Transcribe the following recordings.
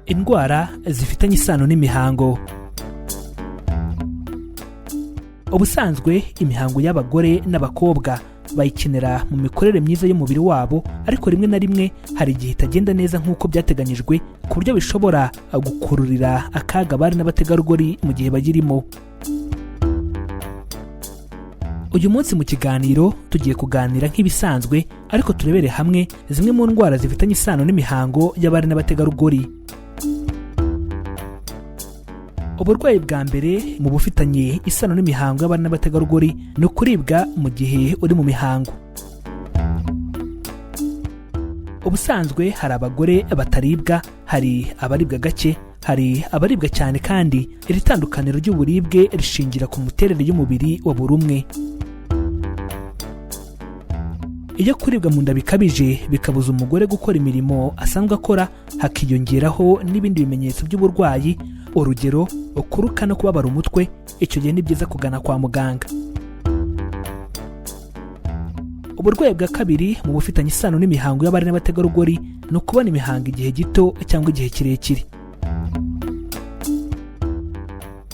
Indwara zifitanye isano n'imihango. Ubusanzwe imihango y'abagore n'abakobwa bayikenera mu mikorere myiza y'umubiri wabo, ariko rimwe na rimwe hari igihe itagenda neza nk'uko byateganyijwe, ku buryo bishobora gukururira akaga abari n'abategarugori mu gihe bagirimo. Uyu munsi mu kiganiro tugiye kuganira nk'ibisanzwe, ariko turebere hamwe zimwe mu ndwara zifitanye isano n'imihango y'abari n'abategarugori. Uburwayi bwa mbere mu bufitanye isano n'imihango y'abari n'abategarugori ni ukuribwa mu gihe uri mu mihango. Ubusanzwe hari abagore bataribwa, hari abaribwa gake, hari abaribwa cyane, kandi iri tandukaniro ry'uburibwe rishingira ku miterere y'umubiri wa buri umwe. Iyo kuribwa mu nda bikabije bikabuza umugore gukora imirimo asanzwe akora, hakiyongeraho n'ibindi bimenyetso by'uburwayi, urugero kuruka no kubabara umutwe, icyo gihe ni byiza kugana kwa muganga. Uburwayi bwa kabiri mu bufitanye isano n'imihango y'abari n'abategarugori ni ukubona imihango igihe gito cyangwa igihe kirekire.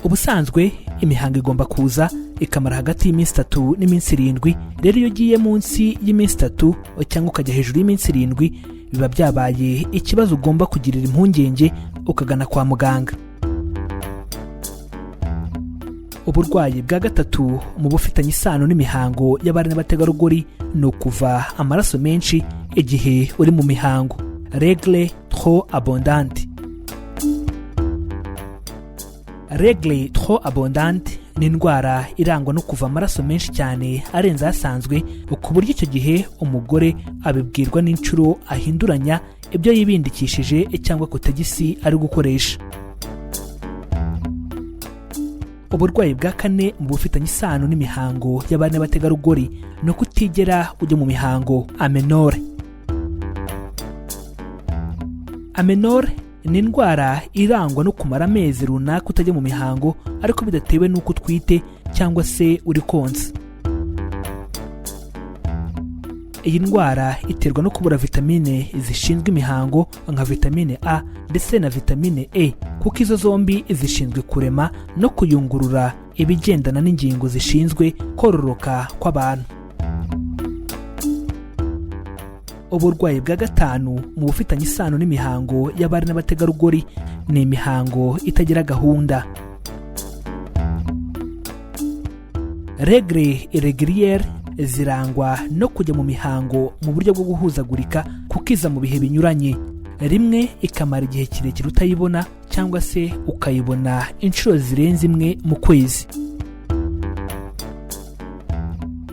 Ubusanzwe imihango igomba kuza ikamara hagati y'iminsi 3 n'iminsi 7. Rero iyo ugiye munsi y'iminsi 3 cyangwa ukajya hejuru y'iminsi 7, biba byabaye ikibazo ugomba kugirira impungenge ukagana kwa muganga. Uburwayi bwa gatatu mu bufitanye isano n'imihango y'abari n'abategarugori ni ukuva amaraso menshi igihe uri mu mihango, règle trop abondante. Règle trop abondante ni indwara irangwa no kuva amaraso menshi cyane arenze asanzwe, ku buryo icyo gihe umugore abibwirwa n'inshuro ahinduranya ibyo yibindikishije cyangwa kotegisi ari gukoresha. Uburwayi bwa kane mu bufitanye isano n'imihango y'abari n'abategarugori ni ukutigera ujya mu mihango, amenore. Amenore ni indwara irangwa no kumara amezi runaka utajya mu mihango, ariko bidatewe n'uko utwite cyangwa se uri konsa. Iyi ndwara iterwa no kubura vitamine zishinzwe imihango nka vitamine A ndetse na vitamine E, kuko izo zombi zishinzwe kurema no kuyungurura ibigendana n'ingingo zishinzwe kororoka kw'abantu. Uburwayi bwa gatanu mu bufitanye isano n'imihango y'abari n'abategarugori ni imihango itagira gahunda. Règle irrégulière zirangwa no kujya mu mihango mu buryo bwo guhuzagurika, kuko iza mu bihe binyuranye, rimwe ikamara igihe kirekire utayibona cyangwa se ukayibona inshuro zirenze imwe mu kwezi.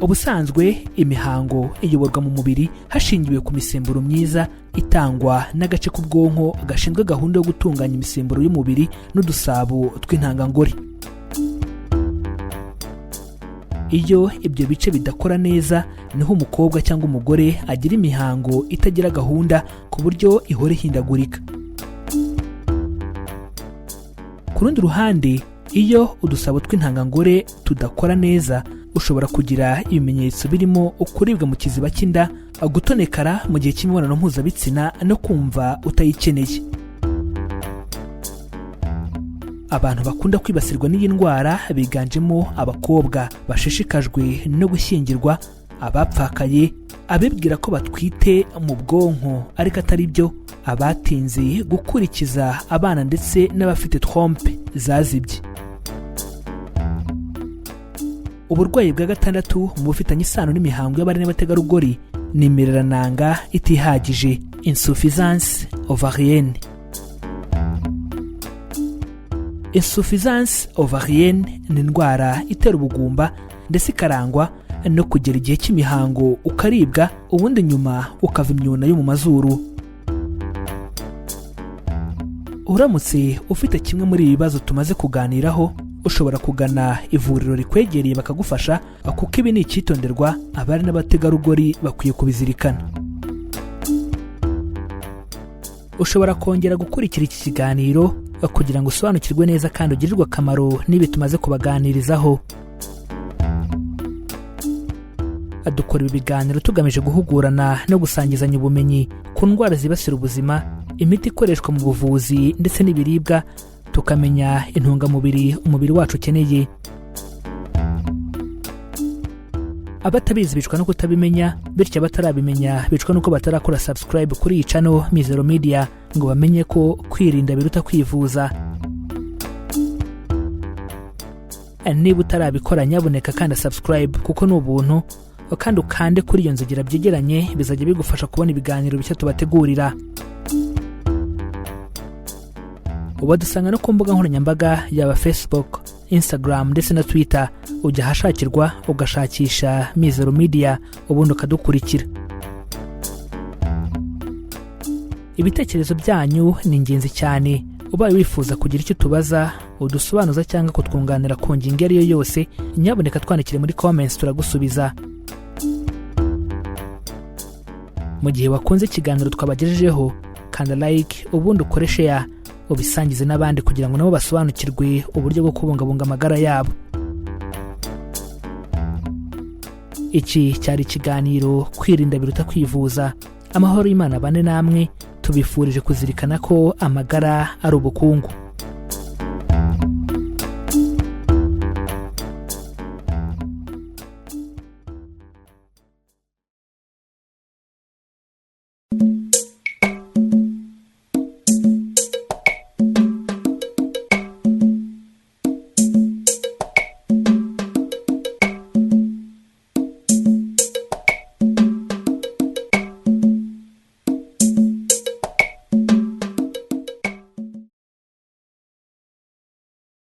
Ubusanzwe imihango iyoborwa mu mubiri hashingiwe ku misemburo myiza itangwa n'agace k'ubwonko gashinzwe gahunda yo gutunganya imisemburo y'umubiri n'udusabo tw'intangangore. Iyo ibyo bice bidakora neza, niho umukobwa cyangwa umugore agira imihango itagira gahunda ku buryo ihora ihindagurika. Ku rundi ruhande, iyo udusabo tw'intangangore tudakora neza, ushobora kugira ibimenyetso birimo ukuribwa mu kiziba cy'inda, gutonekara mu gihe cy'imibonano mpuzabitsina no kumva utayikeneye. Abantu bakunda kwibasirwa n'iyi ndwara biganjemo abakobwa bashishikajwe no gushyingirwa, abapfakaye, abibwira ko batwite mu bwonko ariko atari byo, abatinze gukurikiza abana ndetse n'abafite trompe zazibye. Uburwayi bwa gatandatu mu bufitanye isano n'imihango y'abari n'abategarugori ni imirerananga itihagije, insuffisance ovarienne. Insuffisance ovarienne ni indwara itera ubugumba ndetse ikarangwa no kugera igihe cy'imihango ukaribwa, ubundi nyuma ukava imyuna yo mu mazuru. Uramutse ufite kimwe muri ibi bibazo tumaze kuganiraho, ushobora kugana ivuriro rikwegereye bakagufasha, kuko ibi ni icyitonderwa, abari n'abategarugori bakwiye kubizirikana. Ushobora kongera gukurikira iki kiganiro kugira ngo usobanukirwe neza kandi ugirirwe akamaro n'ibi tumaze kubaganirizaho. Dukora ibi biganiro tugamije guhugurana no gusangizanya ubumenyi ku ndwara zibasira ubuzima, Imiti ikoreshwa mu buvuzi ndetse n'ibiribwa, tukamenya intungamubiri umubiri wacu ukeneye. Abatabizi bicwa no kutabimenya, bityo abatarabimenya bicwa nuko batarakora subscribe kuri iyi channel Mizero Media ngo bamenye ko kwirinda biruta kwivuza. Niba utarabikora, nyabuneka kanda subscribe kuko ni ubuntu, kandi ukande kuri iyo nzogera byegeranye, bizajya bigufasha kubona ibiganiro bishya tubategurira. Ubadusanga no ku mbuga nkoranyambaga, yaba Facebook, Instagram ndetse na Twitter. Ujya ahashakirwa ugashakisha Mizero Media, ubundi ukadukurikira. Ibitekerezo byanyu ni ingenzi cyane. Ubaye wifuza kugira icyo utubaza, udusobanuza cyangwa kutwunganira ku ngingo iyo ari yo yose, nyabuneka twandikire muri comments, turagusubiza. Mu gihe wakunze ikiganiro twabagejejeho, kanda like, ubundi ukore share, ubisangize n'abandi kugira ngo nabo basobanukirwe uburyo bwo kubungabunga amagara yabo. Iki cyari ikiganiro Kwirinda biruta kwivuza. Amahoro y'Imana bane namwe. Tubifurije kuzirikana ko amagara ari ubukungu.